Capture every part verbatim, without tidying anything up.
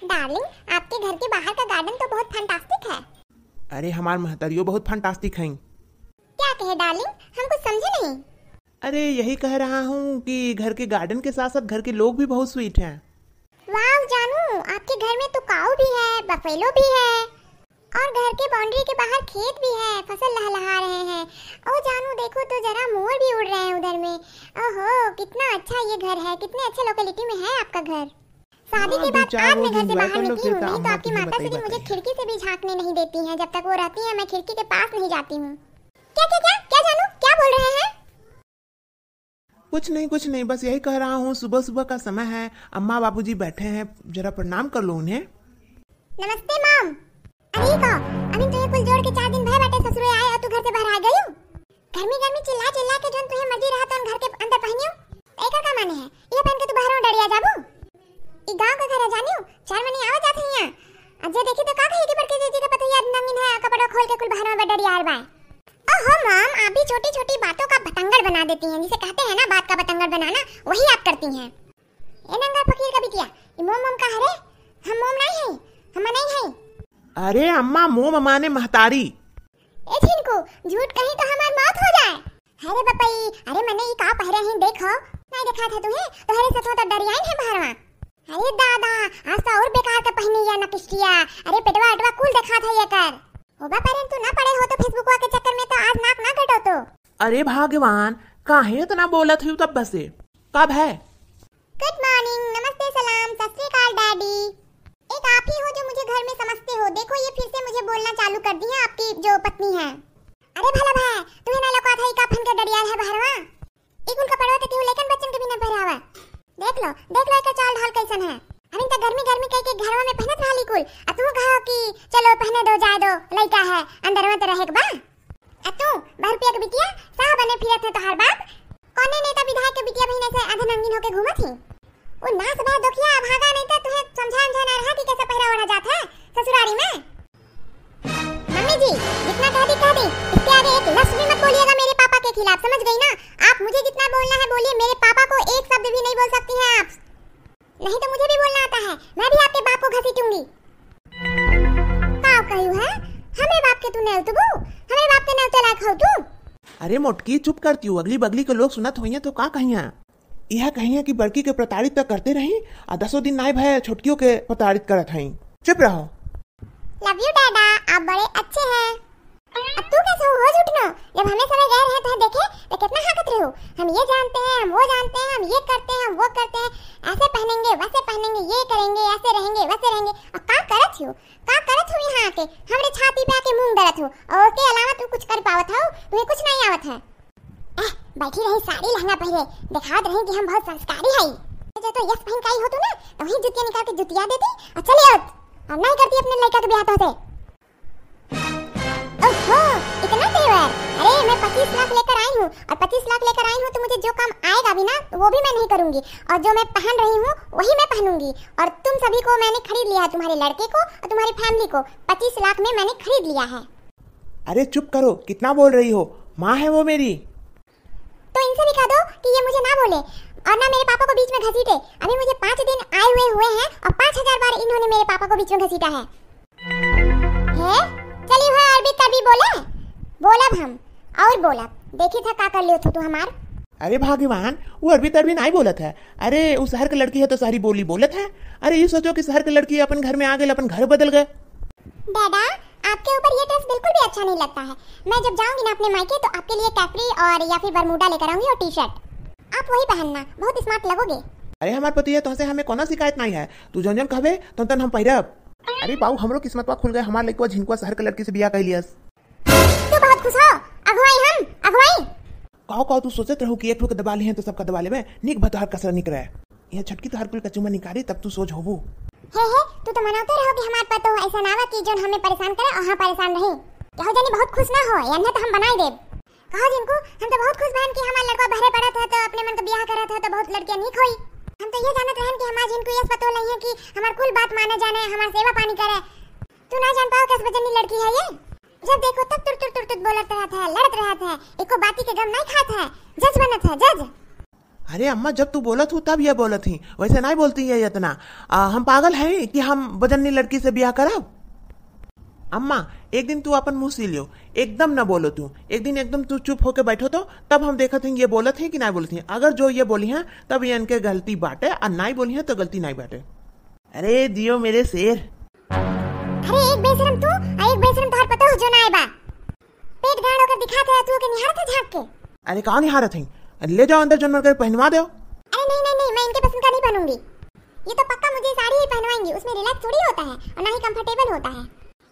डार्लिंग, आपके घर के बाहर का गार्डन तो बहुत फैंटास्टिक है। अरे, हमार महतरियो बहुत फैंटास्टिक हैं। क्या कहे डार्लिंग, हम कुछ समझे नहीं। अरे, यही कह रहा हूँ कि घर के गार्डन के साथ साथ घर के लोग भी बहुत स्वीट हैं। वाह जानू, आपके घर में तो काऊ भी है, बफेलो भी है और घर के बाउंड्री के बाहर खेत भी है, फसल लहलहा रहे हैं। ओ जानू, देखो तो जरा, मोर भी उड़ रहे हैं उधर में। ओहो, कितना अच्छा ये घर है, कितने अच्छे लोकेलिटी में है आपका घर। शादी हाँ, के बाद आज मैं घर से बाहर निकली हूँ, नहीं तो आपकी माता श्री मुझे खिड़की से भी झांकने नहीं देती हैं। जब तक वो रहती हैं, मैं खिड़की के पास नहीं जाती हूँ। क्या, क्या, क्या, क्या जानू, क्या बोल रहे हैं? कुछ नहीं, कुछ नहीं, बस यही कह रहा हूँ, सुबह सुबह का समय है, अम्मा बाबूजी बैठे हैं, जरा प्रणाम कर लो उन्हें। नमस्ते मॉम। अरे का, अभी तो ये कुल जोड़ के चार दिन भय बाटे ससुरे आए और तू घर से बाहर आ गई हो। गर्मी गर्मी चिल्ला चिल्ला के जोन तुहे मर्जी रहा तो घर के अंदर पहनियो। एकर का माने है? ये पहन के तू बाहर डरिया जाबू? ई गांव का घर है जानियो, चार मनी आवा जात है यहाँ। अब जे देखी तो का कही कि बड़की दीदी के पतोहिया नंगिन है, कपड़ा खोल के कुल बाहर में डरिया आर बाय। ओहो मॉम, आप भी छोटी छोटी बातों का बतंगड़ बना देती हैं, जिसे कहते हैं ना बात का बतंगड़ बनाना, वही आप करती हैं। ए नंगा फकीर का बिटिया, ई मोम मोम का हरे? हम मोम नहीं है, हम नहीं है। अरे अम्मा, मोम माने महतारी। ए झिनको, झूठ कहीं तो हमार मौत हो जाए। अरे बपई, अरे मने ई का पहरे हैं देखो। नहीं देखा था तुहे, तोहरे सचवा तो डरियाइन है बहरवा। अरे दादा, आज तो और बेकार के पहनी या नकिस्टिया। अरे पेटवा अटवा कुल देखा था ये कर। ओ बापा रे, तू ना पड़े हो तो फेसबुकवा के चक्कर में तो आज नाक ना कटो तो। अरे भगवान, काहे इतना बोलत हुई तब से? कब है? गुड मॉर्निंग, नमस्ते, सलाम, सत श्री अकाल डैडी। एक आप ही हो जो मुझे घर में समझते हो। देखो ये फिर से मुझे बोलना चालू कर दी है आपकी जो पत्नी है। अरे भला भाई, तुम्हें ना लौका था का फन के डरियाल है बहरवा। ई कुल कपड़वा तो केहू लइकन बच्चन के भी ना पहिरावा। देख लो, देख लो एकर चाल ढाल कैसन है। हम इनका गर्मी गर्मी कह के घरवा में पहनत रहली कुल, आ तू कहो कि चलो पहने दो, जाए दो, लइका है, अंदर में तो रहे के बा। आ तू, बहरुपिया के बिटिया, साह बने फिरत है तोहार बाप। कौने नेता विधायक के बिटिया बहिन ऐसे आधे नंगिन होके घूमत ही? वो नास बा दोखिया, भागा नहीं तो तुहे समझा समझा ना रहा कि कैसे पहिरा ओढ़ा जात है ससुरारी में। मम्मी जी, जितना कह दी, कह दी। इसके आगे एक लफ्ज भी मत बोलिएगा मेरे पापा के खिलाफ, समझ गई ना? आप मुझे जितना बोलना है बोलिए, मेरे पापा को एक शब्द भी नहीं बोल सकती हैं आप। नहीं तो मुझे भी बोलना आता है, मैं भी आपके बाप को घसीटूंगी। का कहू है? हमरे बाप के तू नेवतबू? हमरे बाप के नेवते लायक हो तू? अरे मोटकी, चुप करती हूँ, अगली बगली के लोग सुनत होइहें तो का कहिया? यह कहिया कि बड़की के प्रताड़ित त करते रही, आ दसों दिन नाय भय छोटकियों के प्रताड़ित करत हई। चुप रहो। लव यू डैडा, आप बड़े अच्छे हैं। अब तू कैसे हो, हो झूठनो? जब हमें समय गए रहे तो देखे तो कितना हाँकत रहे हो, हम ये जानते हैं, हम वो जानते हैं, हम ये करते हैं, हम वो करते हैं, ऐसे पहनेंगे, वैसे पहनेंगे, ये करेंगे, ऐसे रहेंगे, वैसे रहेंगे। और का करत हो? का करत हो यहाँ आके? हमरे छाती पे आके मूंग दरत हो और उसके अलावा तू कुछ कर पावत हो? तुम्हें कुछ नहीं आवत है। एह, बैठी रही साड़ी लहंगा पहले, दिखावत रही कि हम बहुत संस्कारी हई। जो तो यस पहन के आई हो तू ना, तो वहीं जुतिया निकाल के जुतिया देती और चली आवत, और नहीं करती अपने लड़का के ब्याह तो से। ओहो, इतना तेवर? अरे, मैं पच्चीस लाख लेकर आई हूँ, और पच्चीस लाख लेकर आई हूँ तो मुझे जो काम आएगा भी ना, वो भी मैं नहीं करूँगी, और जो मैं पहन रही हूँ वही मैं पहनूंगी। और तुम सभी को मैंने खरीद लिया है, तुम्हारे लड़के को और तुम्हारी फैमिली को पच्चीस लाख में मैंने खरीद लिया है। अरे चुप करो, कितना बोल रही हो? माँ है वो मेरी। तो इनसे भी कह दो कि ये मुझे ना बोले और ना मेरे पापा को बीच में घसीटे। अभी मुझे पाँच दिन आए हुए हुए हैं और पाँच हजार बार इन्होंने मेरे पापा को बीच में घसीटा है। है? चली हुआ अरबी तरबी बोले, बोलब हम और बोलब। देखी था का कर लियो तू, तू हमार। अरे भगवान, वो अरबी तरबी नहीं बोलत है। अरे वो शहर के लड़की है तो शहरी बोली बोलत है। अरे ये सोचो कि शहर के लड़की अपन घर में आ गए, अपन घर बदल गए। डैडा, आपके ऊपर ये ड्रेस बिल्कुल भी अच्छा नहीं लगता है। मैं जब जाऊंगी ना अपने मायके तो आपके लिए कैपरी और या फिर बरमूडा लेकर आऊंगी और टी शर्ट, आप वही पहनना, बहुत स्मार्ट लगोगे। अरे हमार पतिया, तोहसे हमें कोनो शिकायत नहीं है, तू जौन जौन कहबे तौन तौन हम पहिरब। अरे बाऊ, हमरो किस्मतवा खुल गए, हमार लइकवा झिनकुआ शहर के लड़की से बियाह कर लियस। तू बहुत खुश हो, अगुवाई हम, अगुवाई। काओ काओ तू सोचत रहू कि एक ठो के दबा लिहे तो सबका दबा लेबे, निक भा तोहार कसर निकरे। यह छटकी तोहार कुल कचुमा निकारी तब तू सोच होबू। हे हे, तू तो मनाते रहो कि हमार पतो ऐसा ना आवा कि जोन हमें परेशान करे और हाँ परेशान रही। कहो जानी बहुत खुश ना हो, यन्हे तो हम बनाई देब। कहो जिनको, हम तो बहुत खुश बहन कि हमार लड़का बहरे पड़त है तो अपने मन का ब्याह करत है तो बहुत लड़कियां निक होई। हम तो ये जानत रहन कि हमार जिनको यस पतो नहीं है कि हमार कुल बात माने जाने, हमार सेवा पानी करे। तू ना जान पाओ किस वजन की लड़की है ये। जब देखो तब तुर तुर तुर तुर बोलत रहत है, लड़त रहत है, एको बाती के गम नहीं खात है, जज बनत है, जज। अरे अम्मा, जब तू बोलत हू तब ये बोलत ही, वैसे नाहीं बोलती है इतना। आ, हम पागल हैं कि हम बजन्नी लड़की से ब्याह करब? अम्मा, एक दिन तू अपन मुँह सी लियो, एकदम न बोलो तू। एक दिन एकदम तू चुप होके बैठो तो, तब हम देखत हैं ये बोलत हैं कि नाहीं बोलत हैं। अगर जो ये बोली हैं तब ये इनके गलती बाटे, और नाहीं बोली हैं तो गलती नाहीं बाटे। अरे जियो मेरे शेर। अरे एक बेशरम तू, और एक बेशरम तोहर पतोह जो ना आए बा। पेट गाड़ ओकर दिखात है, तू ओके निहारत है झांक के। अरे का निहारत है? ले जाओ अंदर, जौन मन करे पहनवा दो। अरे नहीं, नहीं, नहीं, मैं इनके पसंद का नहीं पहनूंगी। ये तो पक्का मुझे साड़ी ही पहनवाएंगी, उसमें रिलैक्स थोड़ी होता है और ना ही कंफर्टेबल होता है।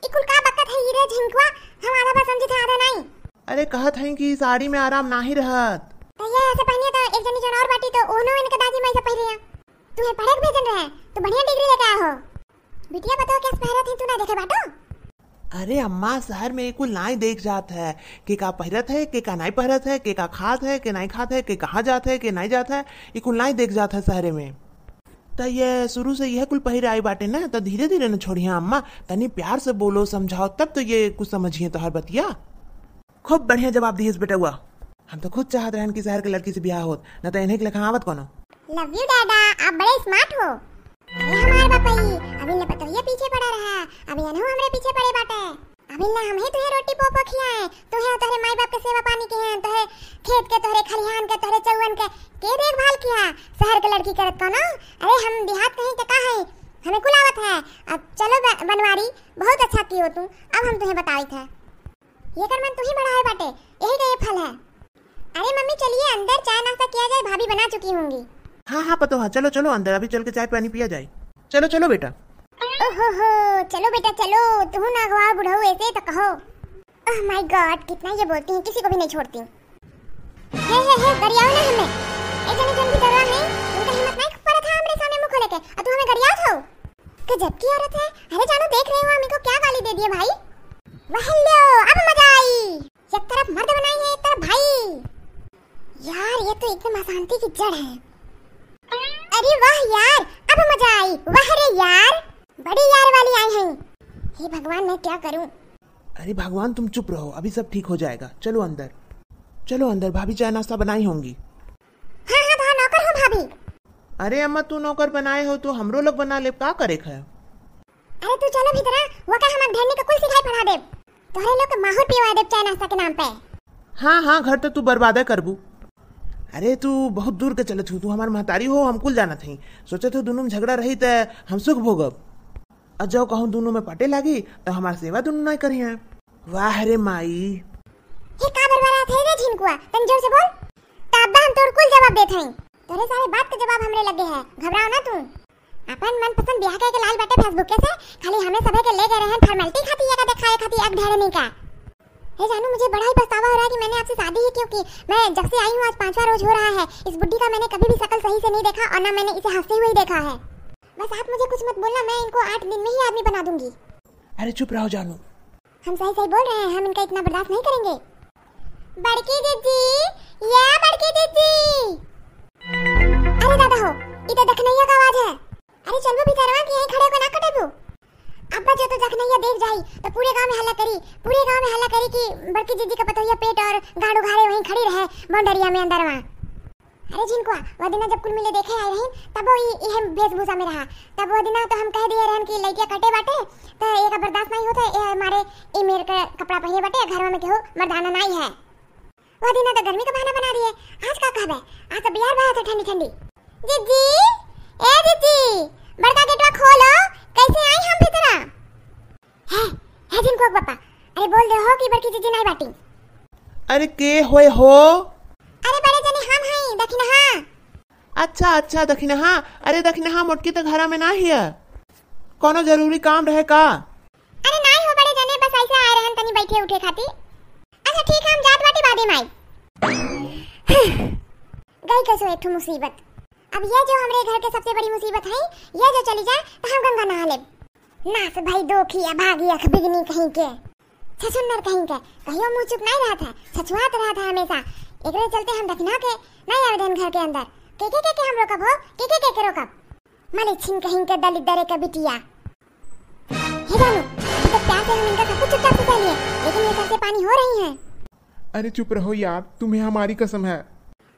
ई कुल का बकत है ये रे झिंकुआ? हम आधा बात समझे थे, आधा नहीं। अरे कहत है कि साड़ी में आराम नाही रहत। तो ये ऐसे पहनिए तो एक जनी जौन और बाटी तो उन्हों इनके दादी माई से पहले हैं। तुम्हें पढ़े के भेजन रहे, तो बढ़िया डिग्री लेके आए हो। बिटिया बताओ क्या पहरत है, तू ना देखे बाटो? अरे अम्मा, शहर में कुल नाई देख जात है, के का पहिरत है, के का नाई पहिरत है, के का खात है, के नाई खात है, के कहाँ जात है, के नाई जात है, ये कुल नाई देख जात है शहरे में। त ये शुरू से यह कुल पहिरे आई बाटे ना, त धीरे धीरे न छोड़िया अम्मा, तनी प्यार से बोलो, समझाओ, तब तो ये कुछ समझिए तोहर बतिया। खूब बढ़िया जवाब दिहिस बेटउआ। हम तो खुद चाहत रहन कि शहर के लड़की से बियाह होत, न तो इन्हें के लेखा आवत कोनो। लव यू दादा, आप बड़े स्मार्ट हो। अरे हमार बापई, अभी ले पतोहिया पीछे पड़ा रहा, अभी अनहु हमरे पीछे पड़े बाटे। अभी ले हम ही तुहे रोटी पोपो खियाए, तुहे तोहरे माई बाप के सेवा पानी के हैं, तोहरे खेत के, तोहरे खलिहान के, तोहरे चौवन के, के देखभाल किया? शहर के लड़की करत कोनो? अरे हम देहात कहीं के का है, हमें कुल आवत है। अब चलो ब-, बनवारी, बहुत अच्छा कियो तू, अब हम तुहे बताइत है। ये कर मन तू ही बढ़ाए बाटे, यही का ये फल है। अरे मम्मी, चलिए अंदर चाय नाश्ता किया जाए, भाभी बना चुकी होंगी। हाँ, हाँ, पतोहा, चलो, चलो अंदर, अभी चल के चाय पानी पिया जाए। चलो, चलो बेटा। ओहो हो, चलो बेटा, चलो, तू ना अगवा बुढ़ऊ ऐसे तो कहो। Oh my God, कितना ये बोलती हैं, किसी को भी नहीं छोड़ती। हे, हे, हे, गरियाओ ना हमें। ए जनी जन भी डरा नहीं, उनका हिम्मत नहीं पड़ा था हमरे सामने मुंह खोले के, और तू हमें गरियाओ था। गजब की औरत है। अरे जानू, देख रहे हो हम इनको क्या गाली दे दिए भाई। वह लो, अब मजा आई। एक तरफ मर्द बनाई है, एक तरफ भाई। यार, ये तो एकदम अशांति की जड़ है। अरे वाह यार, अब मजा आई। वाह रे यार, बड़ी यार वाली आई हैं। हे भगवान, मैं क्या करूं? अरे भगवान, तुम चुप रहो, अभी सब ठीक हो जाएगा। चलो अंदर, चलो अंदर, भाभी चाय नाश्ता बनाई होंगी। हाँ, हाँ, तो नौकर हो भाभी। अरे अम्मा, तू नौकर बनाए हो तो हमरो लोग बना ले, का करे है? अरे तू चलो भीतरा, वो का हम ढेरनी का कुल सिखाई पढ़ा देब। तोहरे लोग के माहुर पियवा देब चाय नाश्ता के नाम पे। हाँ, हाँ, घर तो तू बर्बादे करबू। अरे तू बहुत दूर के चलत हूँ, तू हमार महतारी हो, हम कुल जानत हई। सोचत हूँ दोनों में झगड़ा रही त हम सुख भोगब। और जो कहूँ दोनों में पटे लागी तो हमार सेवा दोनों नहीं करी हैं। वाह रे माई। हे का बरबरात है रे झिनकुआ, तनी जोर से बोल। तब हम तोर कुल जवाब देत हई। तोरे सारे बात के जवाब हमरे लगे है, घबराओ ना तू। अपन मनपसंद ब्याह के लाल बाटे Facebook के से, खाली हमें सभे के ले गए रहन formality खाती, ये का देखाए खाती एक ढेरनी का। हे जानू, मुझे बड़ा ही पछतावा हो रहा है कि मैंने आपसे शादी ही क्यों की। मैं जब से आई हूँ, आज पांचवा रोज हो रहा है, इस बुड्ढी का मैंने कभी भी शकल सही से नहीं देखा और ना मैंने इसे हंसते हुए ही देखा है। बस आप मुझे कुछ मत बोलना, मैं इनको आठ दिन में ही आदमी बना दूंगी। अरे चुप रहो जानू। हम सही सही बोल रहे हैं, हम इनका इतना बर्दाश्त नहीं करेंगे। बड़की दीदी, या बड़की दीदी। अरे दादा हो, ई तो दखनैया का आवाज है। अरे चलबो भीतरवा कि यहीं खड़े होके नाक कटेबो? अब्बा जो तो दखनैया देख जाई तो पूरे गांव में हल्ला करी, पूरे गांव में हल्ला करी कि बड़की जीजी का पतोहिया पेट और गांड उघारे वहीं खड़ी रहे बाउंडरिया में अंदरवा। अरे झिनकुआ, वह दिना जब कुल मिले देखे आए रही, तब वो ई-, इहे वेशभूषा में रहा। तब वह दिना तो हम कह दिए रहन कि लइटिया कटे बाटे, तो एका बर्दाश्त नहीं होता, ये हमारे ई मेर के कपड़ा पहने बाटे, घरवा में केहू मर्दाना नहीं है। वह दिना तो गर्मी का बहाना बना दिए। आज का कहबे, आज तो बियार बहा था ठंडी ठंडी। जिज्जी, ए जिज्जी, बड़का गेटवा खोलो, कैसे आई हम भीतरा? है, है झिनकुआ के पापा, अरे बोल दे हो कि बड़की जीजी नहीं बाटी। अरे के होए हो? अरे बड़े जने हम हई, दखिनहा। अच्छा, अच्छा, दखिनहा। अरे दखिनहा, मोटकी तो घरा में ना हिया, कोनो जरूरी काम रहे का? अरे नाई हो बड़े जने, बस ऐसे आए रहन तनी बैठे उठे खाती। अच्छा ठीक है, हम जात बाटी बादे में आई। गई कैसो एक ठो मुसीबत। अब ये जो हमरे घर के सबसे बड़ी मुसीबत है, ये जो चली जाए तो हम गंगा नहा लेब। नास भाई दोखिया भागी अख बिगनी कहीं के, छछुन्नर कहीं के, कहियो मुंह चुप नहीं रहत है, छछुआत रहत है हमेशा। एकरे चलते हम दखिनहा के नहीं आवे देन घर के अंदर। के के के के हम रोकब हो, के के के के रोकब? मलिछिन कहीं के दलिद्दरे के बिटिया। हे जानू, अभी तक प्यार से हम इनका सब कुछ चुपचाप से सह लिए, लेकिन ये सर से पानी हो रही है। अरे चुप रहो यार, तुम्हें हमारी कसम है।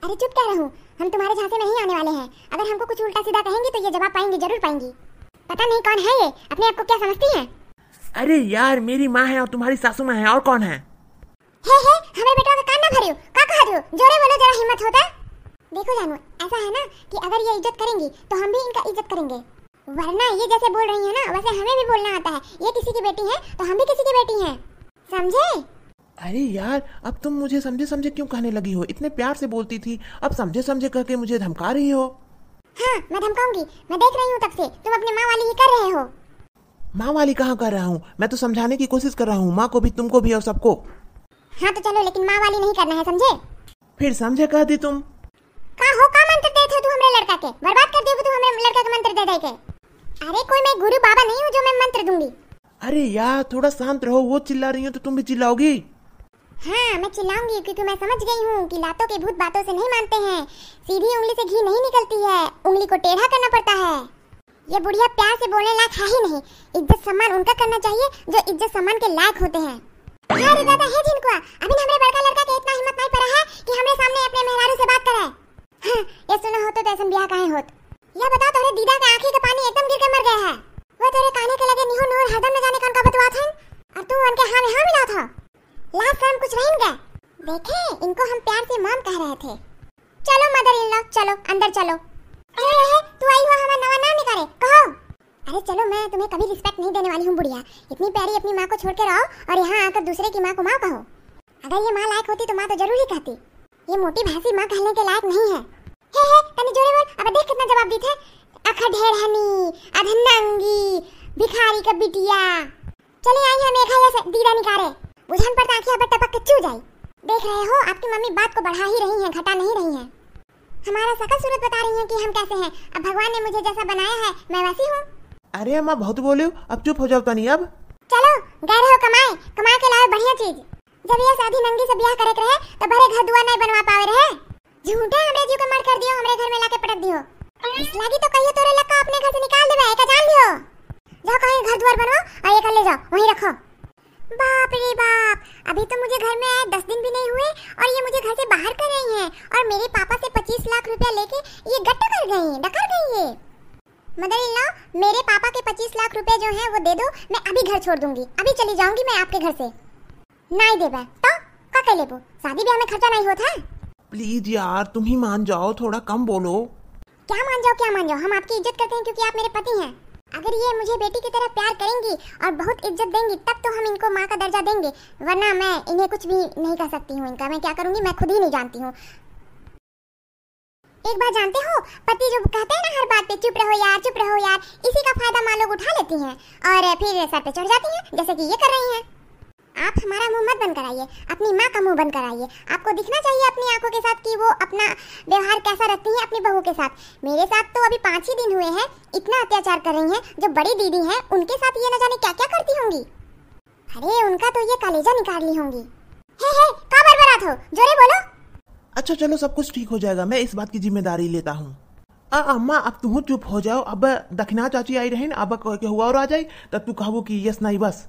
अरे चुप क्या रहूं, हम तुम्हारे झांसे में नहीं आने वाले हैं। अगर हमको कुछ उल्टा सीधा कहेंगी तो ये जवाब पाएंगी, जरूर पाएंगी। पता नहीं कौन है ये, अपने आप को क्या समझती हैं? अरे यार, मेरी माँ है और तुम्हारी सासू माँ है, और कौन है? हे हे, हमरे बेटवा का कान ना भरियो, का कह दियो? जोरे बोलो, जरा हिम्मत होता। देखो जानू, ऐसा है ना कि अगर ये इज्जत करेंगी तो हम भी इनका इज्जत करेंगे, वरना ये जैसे बोल रही है ना वैसे हमें भी बोलना आता है। ये किसी की बेटी है तो हम भी किसी की बेटी हैं, समझे? अरे यार, अब तुम मुझे समझे समझे क्यों कहने लगी हो? इतने प्यार से बोलती थी, अब समझे समझे कह के मुझे धमका रही हो। हाँ, मैं धमकाऊंगी। मैं देख रही हूँ तब से तुम अपने माँ वाली ही कर रहे हो। माँ वाली कहाँ कर रहा हूँ? मैं तो समझाने की कोशिश कर रहा हूँ, माँ को भी, तुमको भी और सबको। हाँ तो चलो, लेकिन माँ वाली नहीं करना है, समझे? फिर समझे कह दी तुम। का हो, का मंत्र देत हो तू हमरे लड़का के? बर्बाद कर दियो तू हमरे लड़का के मंत्र दे दे के। अरे कोई मैं गुरु बाबा नहीं हूँ जो मैं मंत्र दूंगी। अरे यार, थोड़ा शांत रहो, वो चिल्ला रही हो तो तुम भी चिल्लाओगी? हाँ, मैं चिल्लाऊंगी क्योंकि मैं समझ गई हूँ कि लातों के भूत बातों से नहीं मानते हैं। सीधी उंगली से घी नहीं निकलती है, उंगली को टेढ़ा करना पड़ता है। ये बुढ़िया प्यार से बोलने लायक है ही नहीं। इज्जत सम्मान उनका करना चाहिए जो इज्जत सम्मान के लायक होते हैं। अरे दादा, हे झिनकुआ, अभी हमरे बड़का लड़का के इतना हिम्मत नहीं पड़ा है कि हमरे सामने अपने मेहरारू से बात करे। हाँ, ये सुनो हो तो ऐसन ब्याह काहे होत? यह बताओ, तोहरे दीदा के आँखी के पानी एकदम गिर के मर गया है। वो तोहरे काने के लगे निहुर निहुर हरदम न जाने कौन का बतुआत हन, और तू उनके हाँ में हाँ मिलात हो। लाज शर्म कुछ रही इनके? देखे, इनको हम प्यार से मॉम कह रहे थे। चलो मदर इन लॉ, चलो अंदर चलो। अरे, अरे, तू आई हो हमारा नवा नाम निकाले, कहो। अरे चलो, मैं तुम्हें कभी रिस्पेक्ट नहीं देने वाली हूँ बुढ़िया। इतनी प्यारी अपनी माँ को छोड़ के आओ और यहाँ आकर दूसरे की माँ को माँ कहो। अगर ये माँ लायक होती तो माँ तो जरूर ही कहती। ये मोटी भैंसी माँ कहने के लायक नहीं है। हे हे, तनी जोरे बोल, अब देख कितना जवाब दी थे। अखा ढेर हनी, अधनंगी, भिखारी का बिटिया। चली आई है मेघा, ये से दीदा निकारे। बुझान पड़ता आँखिया पर टपक के चू जाई। देख रहे हो, आपकी मम्मी बात को बढ़ा ही रही हैं, घटा नहीं रही हैं। हमारा शकल सूरत बता रही हैं कि हम कैसे हैं। अब भगवान ने मुझे जैसा बनाया है, मैं वैसी हूँ। अरे अम्मा, बहुत बोले हो, अब चुप हो जाओ तनी अब। चलो, गए रहो कमाए, कमा के लाओ बढ़िया चीज। जब ये साधी नंगी से ब्याह करे के रहे, तो भरे घर दुआर नहीं बनवा पावे रहे। झूठे हमरे जीव के मर कर दियो, हमरे घर में लाके पटक दियो। इस लागी तो कहियो तोरे लक्का अपने घर से निकाल देबे, एका जान लियो। जाओ कहीं घर दुआर बनवाओ और एका ले जाओ, वहीं रखो। बाप रे बाप, अभी तो मुझे घर में आए दस दिन भी नहीं हुए और ये मुझे घर से बाहर कर रही हैं और मेरे पापा से पच्चीस लाख रुपया लेके ये गट्टा कर गई, डकर गई ये। मदर इन लॉ, मेरे पापा के पच्चीस लाख रुपए जो हैं वो दे दो, मैं अभी घर छोड़ दूंगी, अभी चली जाऊंगी मैं आपके घर से। नहीं देबे तो का कर लेबो, शादी ब्याह में खर्चा नहीं होता है। प्लीज यार, तुम ही मान जाओ, थोड़ा कम बोलो। क्या मान जाओ, क्या मान जाओ, हम आपकी इज्जत करते हैं क्योंकि आप मेरे पति हैं। अगर ये मुझे बेटी की तरह प्यार करेंगी और बहुत इज्जत देंगी तब तो हम इनको माँ का दर्जा देंगे, वरना मैं इन्हें कुछ भी नहीं कह सकती हूँ। इनका मैं क्या करूँगी मैं खुद ही नहीं जानती हूँ। एक बात जानते हो, पति जो कहते हैं ना हर बात पे चुप रहो यार, चुप रहो यार, इसी का फायदा माँ लोग उठा लेती हैं और फिर सर पे चढ़ जाती हैं, जैसे कि ये कर रही हैं। आप हमारा मुंह मत बंद कराइए, अपनी माँ का मुंह बंद कराइए। आपको दिखना चाहिए अपनी आंखों के साथ कि वो अपना व्यवहार कैसा रखती हैं अपनी बहू के साथ। मेरे साथ तो अभी पाँच ही दिन हुए हैं, इतना अत्याचार कर रही हैं। जो बड़ी दीदी हैं उनके साथ ये न जाने क्या क्या करती होंगी। अरे उनका तो ये कलेजा निकाल ली होंगी। हे हे, का बरबरात हो, जोरे बोलो। अच्छा चलो, सब कुछ ठीक हो जाएगा, मैं इस बात की जिम्मेदारी लेता हूँ। आ अम्मा, अब तुहू चुप हो जाओ। अब दखिना चाची आई रही न, अब क-, केहू और आ जाई, तब तू कहबू कि यस नहीं बस।